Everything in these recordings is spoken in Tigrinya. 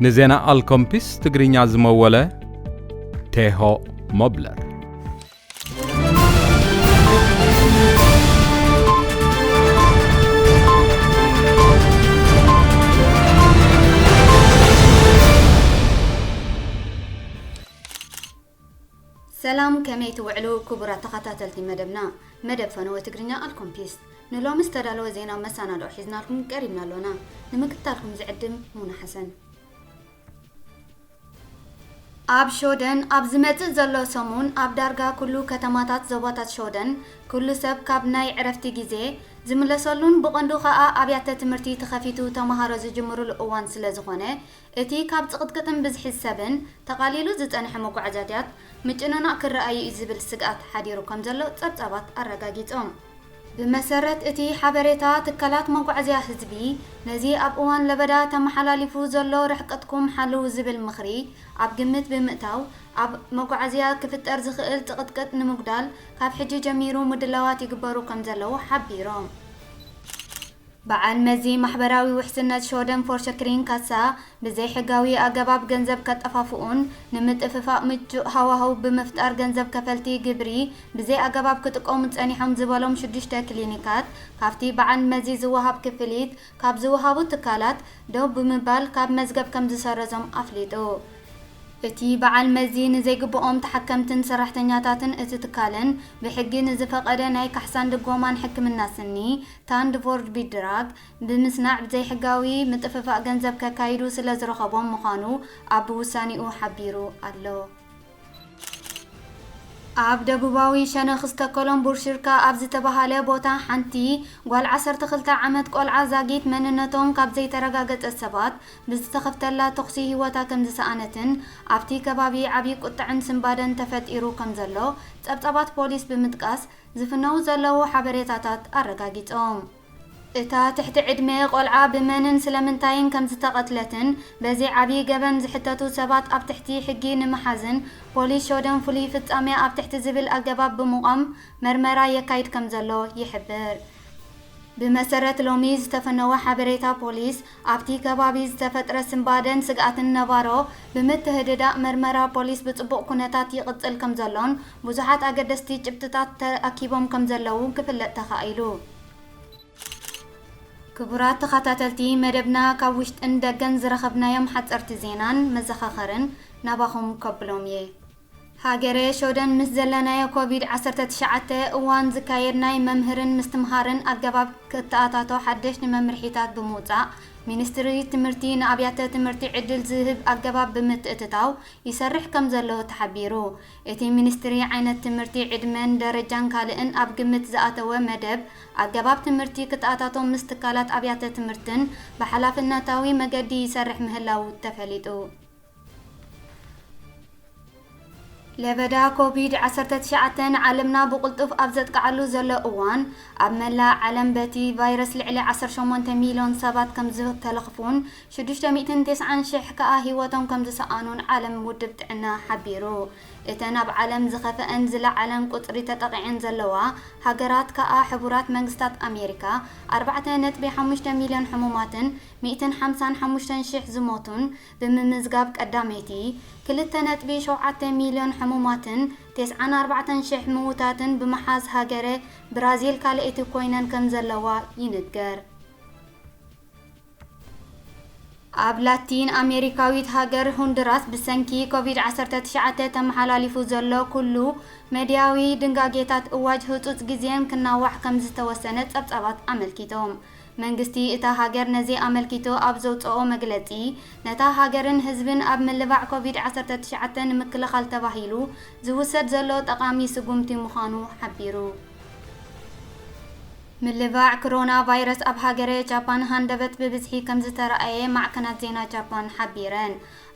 ንዜና ኣልኮምፒስ ትግርኛ ዝመወለ ቴሆ ሞብለር። ሰላም፣ ከመይ ትውዕሉ ክቡራት ተኸታተልቲ መደብና? መደብ ፈነወ ትግርኛ ኣልኮምፒስት ንሎሚ ዝተዳለወ ዜና መሰናድኦ ሒዝናልኩም ቀሪብና ኣሎና። ንምክትታልኩም ዝዕድም ሙና ሓሰን። ኣብ ሾደን ኣብ ዝመጽእ ዘሎ ሰሙን ኣብ ዳርጋ ኩሉ ከተማታት ዞባታት ሾደን ኩሉ ሰብ ካብ ናይ ዕረፍቲ ግዜ ዝምለሰሉን ብቐንዱ ኸኣ ኣብያተ ትምህርቲ ተኸፊቱ ተመሃሮ ዝጅምሩሉ እዋን ስለ ዝኾነ፣ እቲ ካብ ጽቕጥቅጥን ብዝሒ ሰብን ተቓሊሉ ዝጸንሐ መጓዓዝያታት ምጭንናቕ ክረኣዩ እዩ ዝብል ስግኣት ሓዲሩ ከም ዘሎ ጸብጻባት ኣረጋጊጾም። ብመሰረት እቲ ሓበሬታ፣ ትካላት መጓዓዝያ ህዝቢ ነዚ ኣብ እዋን ለበዳ ተመሓላሊፉ ዘሎ ርሕቀትኩም ሓልው ዝብል ምኽሪ ኣብ ግምት ብምእታው፣ ኣብ መጓዓዝያ ክፍጠር ዝኽእል ጽቕጥቅጥ ንምጉዳል ካብ ሕጂ ጀሚሩ ምድላዋት ይግበሩ ከም ዘለዉ ሓቢሮም። በዓል መዚ ማሕበራዊ ውሕስነት ሾደን ፎርሸክሪን ካሳ ብዘይሕጋዊ ኣገባብ ገንዘብ ከጠፋፍኡን ንምጥፍፋእ ምቹእ ሃዋህው ብምፍጣር ገንዘብ ከፈልቲ ግብሪ ብዘይ ኣገባብ ክጥቀሙ ጸኒሖም ዝበሎም ሽዱሽተ ክሊኒካት ካብቲ በዓል መዚ ዝወሃብ ክፍሊት ካብ ዝወሃቡ ትካላት ደው ብምባል ካብ መዝገብ ከም ዝሰረዞም ኣፍሊጡ። እቲ በዓል መዚ ንዘይግብኦም ተሓከምትን ሰራሕተኛታትን እቲ ትካልን ብሕጊ ንዝፈቐደ ናይ ካሕሳን ድጎማን ሕክምና ስኒ ታንድፎርድ ቢድራግ ብምስናዕ ብዘይሕጋዊ ምጥፍፋእ ገንዘብ ከካይዱ ስለ ዝረኸቦም ምዃኑ ኣብ ውሳኔኡ ሓቢሩ ኣሎ። ኣብ ደቡባዊ ሸነኽ ስተኮሎምቡር ሽርካ ኣብ ዝተባሃለ ቦታ ሓንቲ ጓል ዓሰርተ ክልተ ዓመት ቆልዓ ዛጊት መንነቶም ካብ ዘይተረጋገጸ ሰባት ብዝተኸፍተላ ተኹሲ ህይወታ ከም ዝሰኣነትን ኣብቲ ከባቢ ዓብዪ ቁጥዕን ስንባደን ተፈጢሩ ከም ዘሎ ጸብጻባት ፖሊስ ብምጥቃስ ዝፍነዉ ዘለዉ ሓበሬታታት ኣረጋጊጾም። እታ ትሕቲ ዕድመ ቆልዓ ብመንን ስለምንታይን ከም ዝተቐትለትን በዚ ዓብዪ ገበን ዝሕተቱ ሰባት ኣብ ትሕቲ ሕጊ ንምሓዝን ፖሊስ ሾደን ፍሉይ ፍጻሜ ኣብ ትሕቲ ዝብል ኣገባብ ብምቋም መርመራ የካይድ ከም ዘሎ ይሕብር። ብመሰረት ሎሚ ዝተፈነወ ሓበሬታ ፖሊስ፣ ኣብቲ ከባቢ ዝተፈጥረ ስንባደን ስግኣትን ነባሮ ብምትህድዳእ መርመራ ፖሊስ ብጽቡቕ ኩነታት ይቕጽል ከም ዘሎን ብዙሓት ኣገደስቲ ጭብጥታት ተኣኪቦም ከም ዘለዉ ክፍለጥ ተኻኢሉ። ክቡራት ተኸታተልቲ መደብና፣ ካብ ውሽጥን ደገን ዝረኸብናዮም ሓጸርቲ ዜናን መዘኻኸርን ናባኹም ከብሎም እየ። ሃገረ ሾደን ምስ ዘለናዮ ኮቪድ ዓሰርተ ትሽዓተ እዋን ዝካየድ ናይ መምህርን ምስትምሃርን ኣገባብ ክተኣታቶ ሓደሽ ንመምርሒታት ብምውጻእ፣ ሚኒስትሪ ትምህርቲ ንኣብያተ ትምህርቲ ዕድል ዝህብ ኣገባብ ብምትእትታው ይሰርሕ ከም ዘሎ ተሓቢሩ። እቲ ሚኒስትሪ ዓይነት ትምህርቲ ዕድመን ደረጃን ካልእን ኣብ ግምት ዝኣተወ መደብ ኣገባብ ትምህርቲ ክተኣታቶ ምስ ትካላት ኣብያተ ትምህርትን ብሓላፍነታዊ መገዲ ይሰርሕ ምህላው ተፈሊጡ። ለበዳ ኮቪድ ዓሰርተ ትሽዓተ ንዓለምና ብቕልጡፍ ኣብ ዘጥቅዓሉ ዘሎ እዋን፣ ኣብ መላእ ዓለም በቲ ቫይረስ ልዕሊ ዓሰርተ ሸሞንተ ሚልዮን ሰባት ከም ዝተለኽፉን ሽዱሽተ ሚእትን ተስዓን ሽሕ ከኣ ህይወቶም ከም ዝሰኣኑን ዓለም ውድብ ጥዕና ሓቢሩ። እተን ኣብ ዓለም ዝኸፍአን ዝለዓለን ቁጽሪ ተጠቒዐን ዘለዋ ሃገራት ከኣ ሕቡራት መንግስታት ኣሜሪካ፣ ኣርባዕተ ነጥቢ ሓሙሽተ ሚልዮን ሕሙማትን ሚእትን ሓምሳን ሓሙሽተን ሽሕ ዝሞቱን ብምምዝጋብ ቀዳመይቲ፣ ክልተ ነጥቢ ሸውዓተ ሚልዮን ሕሙማትን ተስዓን ኣርባዕተን ሽሕ ምዉታትን ብምሓዝ ሃገረ ብራዚል ካልኣይቲ ኮይነን ከም ዘለዋ ይንገር። ኣብ ላቲን ኣሜሪካዊት ሃገር ሆንዱራስ ብሰንኪ ኮቪድ ዓሰርተ ትሽዓተ ተመሓላሊፉ ዘሎ ኩሉ መድያዊ ድንጋጌታት እዋጅ ህጹጽ ግዜን ክናዋሕ ከም ዝተወሰነ ጸብጻባት ኣመልኪቶም። መንግስቲ እታ ሃገር ነዚ ኣመልኪቱ ኣብ ዘውጽኦ መግለጺ፣ ነታ ሃገርን ህዝብን ኣብ ምልባዕ ኮቪድ ዓሰርተ ትሽዓተ ንምክልኻል ተባሂሉ ዝውሰድ ዘሎ ጠቓሚ ስጉምቲ ምዃኑ ሓቢሩ። ምልባዕ ክሮና ቫይረስ ኣብ ሃገረ ጃፓን ሃንደበት ብብዝሒ ከም ዝተረኣየ ማዕከናት ዜና ጃፓን ሓቢረን።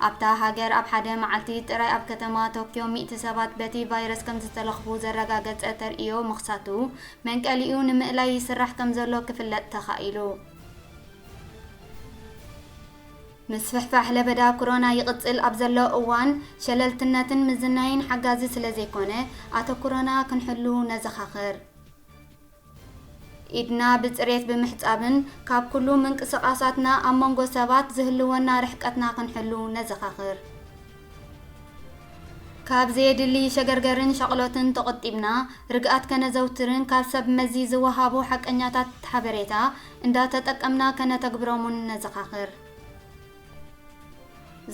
ኣብታ ሃገር ኣብ ሓደ መዓልቲ ጥራይ ኣብ ከተማ ቶክዮ ሚእቲ ሰባት በቲ ቫይረስ ከም ዝተለኽፉ ዘረጋገጸ ተርእዮ ምኽሳቱ፣ መንቀሊኡ ንምእላይ ይስራሕ ከም ዘሎ ክፍለጥ ተኻኢሉ። ምስፍሕፋሕ ለበዳ ክሮና ይቕጽል ኣብ ዘሎ እዋን፣ ሸለልትነትን ምዝናይን ሓጋዚ ስለ ዘይኮነ፣ ኣተኩሮና ክንሕሉ ነዘኻኽር። ኢድና ብጽሬት ብምሕጻብን ካብ ኩሉ ምንቅስቓሳትና ኣብ መንጎ ሰባት ዝህልወና ርሕቀትና ክንሕሉ ነዘኻኽር። ካብ ዘየድሊ ሸገርገርን ሻቕሎትን ተቖጢብና፣ ርግኣት ከነዘውትርን ካብ ሰብ መዚ ዝወሃቡ ሓቀኛታት ሓበሬታ እንዳተጠቀምና ከነተግብሮምን ነዘኻኽር።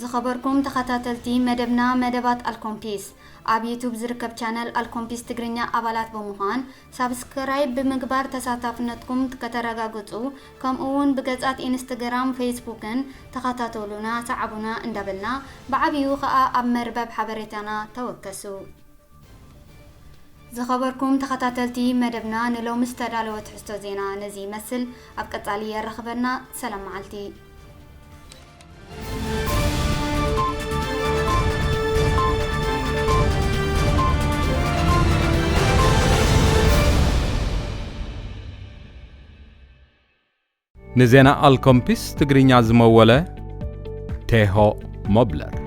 ዝኸበርኩም ተኸታተልቲ መደብና፣ መደባት ኣልኮምፒስ፣ ኣብ ዩቱብ ዝርከብ ቻነል ኣልኮምፒስ ትግርኛ ኣባላት ብምዃን ሳብስክራይብ ብምግባር ተሳታፍነትኩም ከተረጋግጹ፣ ከምኡ እውን ብገጻት ኢንስትግራም፣ ፌስቡክን ተኸታተሉና፣ ሰዓቡና እንዳበልና፣ ብዓብዩ ኸኣ ኣብ መርበብ ሓበሬታና ተወከሱ። ዝኸበርኩም ተኸታተልቲ መደብና፣ ንሎሚ ዝተዳለወ ትሕዝቶ ዜና ነዚ ይመስል። ኣብ ቀጻሊ የራኽበና። ሰላም መዓልቲ። ንዜና ኣልኮምፒስ ትግርኛ ዝመወለ ቴሆ ሞብለር።